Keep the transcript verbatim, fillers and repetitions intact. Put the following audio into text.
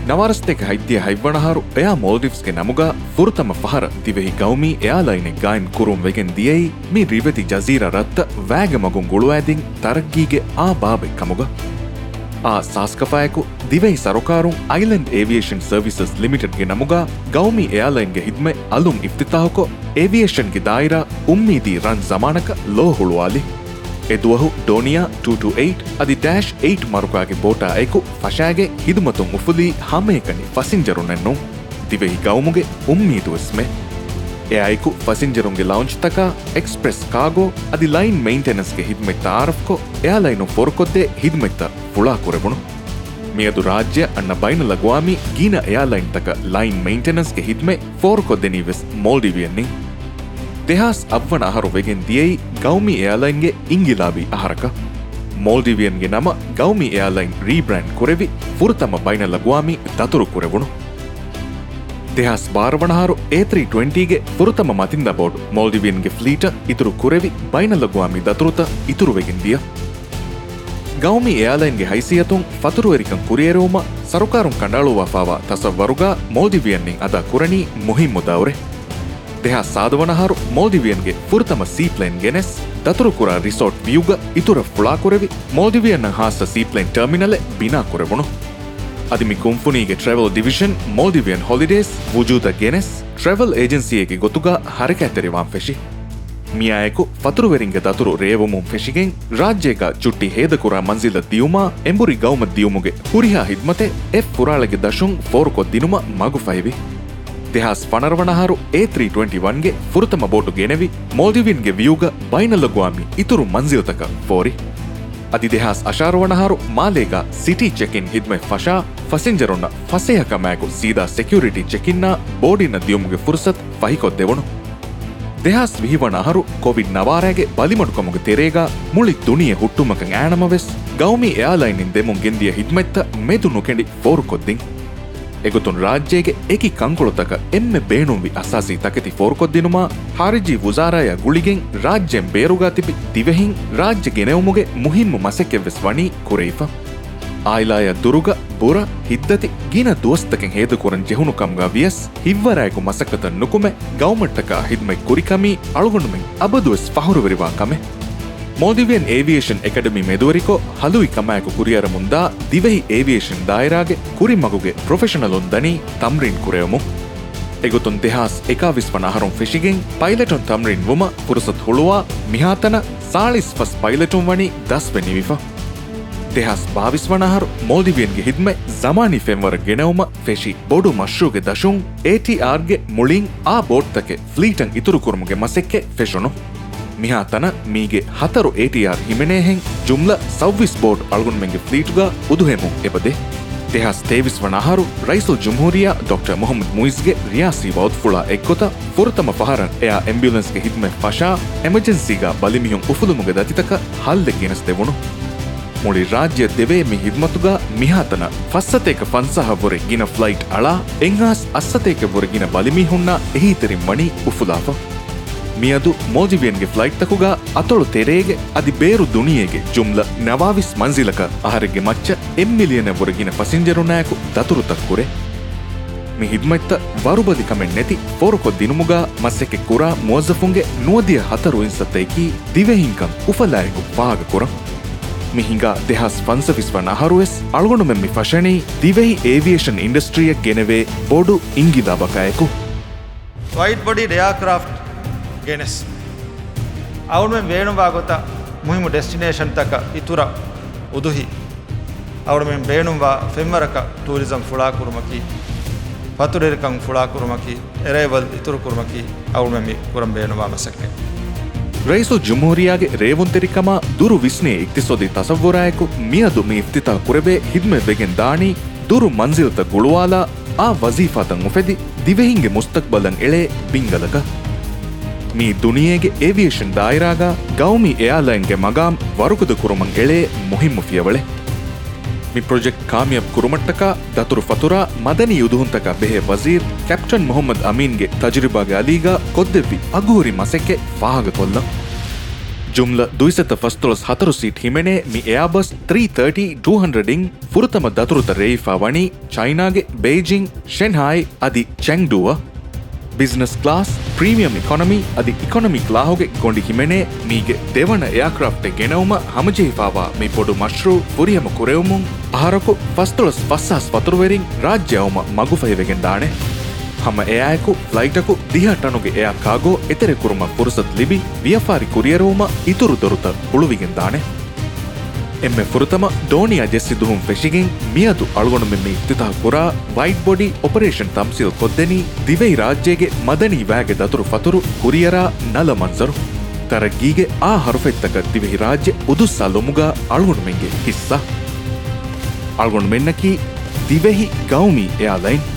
ނަވާރަސަތޭކަ ހަތްދިހަ ހަތްވަނަ އަހަރު އެއާ މޯލްޑިވްސްގެ ނަމުގަ ފުރަތަމަ ފަހަރަށް ދިވެހި ގައުމީ އެއާލައިނެއް ގާއިމް ކުރުން ވެގެން ދިޔައީ މި ރިވެތި ޖަޒީރާ ރަށްތައް ވައިގެ މަގުން ގުޅުވައިދިން ތަރައްގީގެ އާ ބާބެއް ކަމުގަ. އާ ސާސްކަފާއެކު ދިވެހި ސަރުކާރުން އައިލެންޑް އޭވިއޭޝަން ސަރވިސަސް ލިމިޓެޑްގެ ނަމުގަ ގައުމީ އެއާލައިންގެ ހިދުމަތް އަލުން އިފްތިތާހުކޮށް، އޭވިއޭޝަންގެ ދާއިރާ އުއްމީދީ ރަން ޒަމާނަކަށް ލޯ ހުޅުވާލި. އެ ދުވަހު ޑޯނިއާ ޓޫ ޓޫ އެއިޓް އަދި ޑޭޝް އެއިޓް މަރުކާގެ ބޯޓާ އެކު ފަށާގެ ހިދުމަތުން އުފުލީ ހަމައެކަނި ފަސިންޖަރުންނެއް ނޫން. ދިވެހި ގައުމުގެ އުއްމީދުވެސް މެ. އެއާއެކު ފަސިންޖަރުންގެ ލައުންޖްތަކާ، އެކްސްޕްރެސް ކާގޯ އަދި ލައިން މެއިންޓެނަންސްގެ ހިދުމަތް ތައާރަފްކޮށް، އެއާލައިނުން ފޯރުކޮށްދޭ ހިދުމަތްތައް ފުޅާކުރެވުނު. މިއަދު ރާއްޖެއަށް އަންނަ ބައިނަލްއަގުވާމީ ގިނަ އެއާލައިންތަކަށް ލައިން މެއިންޓެނަންސްގެ ހިދުމަތް ފޯރުކޮށްދެނީ ވެސް މޯލްޑިވިއަން އިން. ދެހާސް އަށްވަނަ އަހަރު ވެގެން ދިޔައީ ގައުމީ އެއާލައިންގެ އިންގިލާބީ އަހަރަކަށް. މޯލްޑިވިއަންގެ ނަމަށް ގައުމީ އެއާލައިން ރީބްރޭންޑް ކުރެވި ފުރަތަމަ ބައިނަލްއަގުވާމީ ދަތުރު ކުރެވުނު. ދެހާސް ބާރަ ވަނަ އަހަރު އޭ ތްރީ ޓްވެންޓީގެ ފުރަތަމަ މަތިންދާ ބޯޓު މޯލްޑިވިއަންގެ ފްލީޓަށް އިތުރު ކުރެވި ބައިނަލްއަގުވާމީ ދަތުރުތައް އިތުރުވެގެން ދިޔަ. ގައުމީ އެއާލައިންގެ ހައިސިއްޔަތުން ފަތުރުވެރިކަން ކުރިއެރުވުމަށް ސަރުކާރުން ކަނޑައަޅުއްވާފާވާ ތަސައްވަރުގަ މޯލްޑިވިއަން އިން އަދާ ކުރަނީ މުހިއްމު ދައުރެއް. ދެހާސް ސާދަ ވަނަ އަހަރު މޯލްޑިވިއަންގެ ފުރަތަމަ ސީޕްލޭން ގެނެސް، ދަތުރުކުރާ ރިސޯޓް ވިއުގަ އިތުރަށް ފުޅާކުރެވި، މޯލްޑިވިއަންއަށް ހާއްސަ ސީޕްލޭން ޓަރމިނަލެއް ބިނާކުރެވުނު. އަދި މި ކުންފުނީގެ ޓްރެވެލް ޑިވިޝަން މޯލްޑިވިއަން ހޮލިޑޭސް ވުޖޫދަށް ގެނެސް، ޓްރެވެލް އޭޖެންސީއެއްގެ ގޮތުގަ ހަރަކާތްތެރިވާން ފެށި. މިއާއެކު ފަތުރުވެރިންގެ ދަތުރު ރޭވުމުން ފެށިގެން، ރާއްޖޭގަ ޗުއްޓި ހޭދަކުރާ މަންޒިލަށް ދިޔުމާ އެނބުރި ގައުމަށް ދިޔުމުގެ ހުރިހާ ހިދުމަތެއް އެއް ފުރާޅެގެ ދަށުން ފޯރުކޮށްދިނުމަށް މަގުފަހިވި. ދެހާސް ފަނަރަ ވަނަ އަހަރު އޭ ތްރީ ޓްވެންޓީ ވަންގެ ފުރަތަމަ ބޯޓު ގެނެވި، މޯލްޑިވިއަންގެ ވިއުގަ ބައިނަލްއަގުވާމީ އިތުރު މަންޒިލްތަކަށް ފޯރި. އަދި ދެހާސް އަށާރަ ވަނަ އަހަރު މާލޭގަ ސިޓީ ޗެކްއިން ހިދުމަތް ފަށާ، ފަސިންޖަރުންނަށް ފަސޭހަކަމާއެކު ސީދާ ސެކިއުރިޓީ ޗެކްއިންއާ ބޯޑިންއަށް ދިޔުމުގެ ފުރުސަތު ފަހިކޮށްދެވުނު. ދެހާސް ވިހި ވަނަ އަހަރު ކޮވިޑް ނަވާރައިގެ ބަލިމަޑުކަމުގެ ތެރޭގަ މުޅި ދުނިޔެ ހުއްޓުމަކަށް އައިނަމަވެސް، ގައުމީ އެއާލައިންއިން ދެމުން ގެންދިޔަ ހިދުމަތްތައް މެދު ނުކެނޑި ފޯރުކޮށްދިން. އެގޮތުން ރާއްޖޭގެ އެކި ކަންކޮޅުތަކަށް އެންމެ ބޭނުންވި އަސާސީ ތަކެތި ފޯރުކޮށްދިނުމާ، ހާރިޖީ ވުޒާރާއާ ގުޅިގެން ރާއްޖޭން ބޭރުގަ ތިބި ދިވެހިން ރާއްޖެ ގެނެވުމުގެ މުހިއްމު މަސައްކަތްވެސް ވަނީ ކުރެވިފަ. އާއިލާއާ ދުރުގަ ބުރަ، ހިތްދަތި ގިނަ ދުވަސްތަކެއް ހޭދަކުރަން ޖެހުނު ކަމުގަ ވިޔަސް، ހިތްވަރާއެކު މަސައްކަތަށް ނުކުމެ، ގައުމަށްޓަކާ ހިދުމަތް ކުރިކަމީ އަޅުގަނޑުމެން އަބަދުވެސް ފަހުރުވެރިވާ ކަމެއް. މޯލްޑިވިއަން އޭވިއޭޝަން އެކަޑަމީ މެދުވެރިކޮށް، ހަލުވި ކަމާއެކު ކުރިއަރަމުންދާ ދިވެހި އޭވިއޭޝަން ދާއިރާގެ ކުރިމަގުގެ ޕްރޮފެޝަނަލުން ދަނީ ތަމްރީން ކުރެވެމުން. އެގޮތުން ދެހާސް އެކާވީސް ވަނަ އަހަރުން ފެށިގެން ޕައިލަޓުން ތަމްރީން ވުމަށް ފުރުސަތު ހުޅުވާ، މިހާތަނަށް ސާޅީސް ފަސް ޕައިލަޓުން ވަނީ ދަސްވެ ނިމިފަ. ދެހާސް ބާވީސް ވަނަ އަހަރު މޯލްޑިވިއަންގެ ހިދުމަތް ޒަމާނީ ފެންވަރަށް ގެނައުމަށް ފެށި ބޮޑު މަޝްރޫގެ ދަށުން އޭޓީއާރްގެ މުޅިން އާ ބޯޓްތަކެއް ފްލީޓަށް އިތުރުކުރުމުގެ މަސައްކަތް ފެށުނު. މިހާ ތަނަށް މީގެ ހަތަރު އޭޓީއާރް ހިމެނޭހެން ޖުމްލަ ސައުވީސް ބޯޓް އަޅުގަނޑުމެންގެ ފްލީޓުގަ އުދުހެމުން އެބަދޭ. ދެހާސް ތޭވީސް ވަނަ އަހަރު ރައީސުލްޖުމްހޫރިއްޔާ ޑޮކްޓަރ މުޙައްމަދު މުޢިއްޒުގެ ރިޔާސީ ވައުދުފުޅާ އެއްގޮތަށް ފުރަތަމަ ފަހަރަށް އެއާ އެމްބިއުލެންސްގެ ހިދުމަތް ފަށާ، އެމަޖެންސީގަ ބަލިމީހުން އުފުލުމުގެ ދަތިތަކަށް ހައްލެއް ގެނެސްދެވުނު. މުޅި ރާއްޖެއަށް ދެވޭ މި ހިދުމަތުގަ މިހާތަނަށް ފައްސަތޭކަ ފަންސާހަށްވުރެ ގިނަ ފްލައިޓް އަޅާ، އެއްހާސް އަށްސަތޭކަ ވުރެ ގިނަ ބަލިމީހުންނާ އެހީތެރިން ވަނީ އުފުލާފަ. މިއަދު މޯލްޑިވިއަންގެ ފްލައިޓްތަކުގަ އަތޮޅު ތެރޭގެ އަދި ބޭރު ދުނިޔޭގެ ޖުމްލަ ނަވާވީސް މަންޒިލަކަށް އަހަރެއްގެ މައްޗަށް އެއް މިލިއަނަށްވުރެ ގިނަ ފަސިންޖަރުންނާއެކު ދަތުރުތައް ކުރޭ. މި ހިދުމަތްތައް ވަރުބަލިކަމެއް ނެތި ފޯރުކޮށްދިނުމުގަ މަސައްކަތްކުރާ މުވައްޒަފުންގެ ނުވަދިހަ ހަތަރު އިންސައްތައަކީ ދިވެހިންކަން އުފަލާއެކު ފާހަގަކުރަން. މި ހިނގާ ދެހާސް ފަންސަވީސް ވަނަ އަހަރުވެސް އަޅުގަނޑުމެން މި ފަށަނީ ދިވެހި އޭވިއޭޝަން އިންޑަސްޓްރީއަށް ގެނެވޭ ބޮޑު އިންގިލާބަކާއެކު. ވައިޑް ބޮޑީޑް އެއާކްރާފްޓް ގެނެސް، އަޅުގަނޑުމެން ބޭނުންވާ ގޮތަށް މުހިއްމު ޑެސްޓިނޭޝަންތަކަށް އިތުރަށް އުދުހި، އަޅުގަނޑުމެން ބޭނުންވާ ފެންވަރަކަށް ޓޫރިޒަމް ފުޅާކުރުމަކީ، ފަތުރުވެރިކަން ފުޅާކުރުމަކީ، އެރައިވަލް އިތުރުކުރުމަކީ އަޅުގަނޑުމެން މި ކުރަން ބޭނުންވާ މަސައްކަތް. ރައީސުލްޖުމްހޫރިއްޔާގެ ރޭވުންތެރިކަމާ ދުރު ވިސްނޭ އިޤްތިޞާދީ ތަޞައްވުރާއެކު މިއަދު މި އިފްތިތާޙް ކުރެވޭ ހިދުމަތް ވެގެން ދާނީ ދުރު މަންޒިލްތައް ގުޅުވާލާ، އާ ވަޒީފާތައް އުފެދި، ދިވެހިންގެ މުސްތަޤްބަލަށް އެޅޭ ބިންގަލަކަށް. މީ ދުނިޔޭގެ އޭވިއޭޝަން ދާއިރާގަ ގައުމީ އެއާލައިންގެ މަގާމް ވަރުގަދަކުރުމަށް އެޅޭ މުހިއްމު ފިޔަވަޅެއް. މި ޕްރޮޖެކްޓް ކާމިޔާބު ކުރުމަށްޓަކާ ދަތުރު ފަތުރާ މަދަނީ އުދުހުންތަކާ ބެހޭ ވަޒީރު ކެޕްޓަން މުޙައްމަދު އަމީންގެ ތަޖުރިބާގެ އަލީގަ ކޮށްދެއްވި އަގުހުރި މަސައްކަތް ފާހަގަކޮށްލަން. ޖުމްލަ ދުއިސައްތަ ފަސްދޮޅަސް ހަތަރު ސީޓް ހިމެނޭ މި އެއާބަސް ތްރީ ތާޓީ ޓޫ ހަންޑްރެޑް އިން ފުރަތަމަ ދަތުރުތައް ރޭވިފާ ވަނީ ޗައިނާގެ ބެއިޖިން، ޝެންހާއި އަދި ޗެންޑޫއަށް. ބިޒްނަސް ކްލާސް، ޕްރީމިއަމް އިކޮނޮމީ އަދި އިކޮނޮމީ ކްލާހުގެ ގޮނޑި ހިމެނޭ މީގެ ދެވަނަ އެއާކްރާފްޓެއް ގެނައުމަށް ހަމަޖެހިފާވާ މި ބޮޑު މަޝްރޫއު ފުރިހަމަ ކުރެވުމުން އަހަރަކު ފަސްދޮޅަސް ފަސް ހާސް ފަތުރުވެރިން ރާއްޖެ އައުމަށް މަގުފަހިވެގެންދާނެ. ހަމަ އެއާއެކު ފްލައިޓަކު ދިހަ ޓަނުގެ އެއާ ކާގޯ އެތެރެކުރުމަށް ފުރުސަތު ލިބި، ވިޔަފާރި ކުރިއަރުވުމަށް އިތުރު ދޮރުތައް ހުޅުވިގެންދާނެ. އެންމެ ފުރަތަމަ ދޯނިޔާ ޖެއްސިދުވުން ފެށިގެން މިއަދު އަޅުގަނޑުމެން މި އިފްތިތާހު ކުރާ ވައިޑް ބޮޑީ އޮޕަރޭޝަން ތަމްސީލް ކޮށްދެނީ ދިވެހި ރާއްޖޭގެ މަދަނީ ވައިގެ ދަތުރު ފަތުރު ކުރިއަރާ ނަލަ މަންޒަރު. ތަރައްގީގެ އާ ހަރުފަތްތަކަށް ދިވެހި ރާއްޖެ އުދުއްސާލުމުގަ އަޅުގަނޑުމެންގެ ހިއްސާ. އަޅުގަނޑުމެންނަކީ ދިވެހި ގައުމީ އެއާލައިން.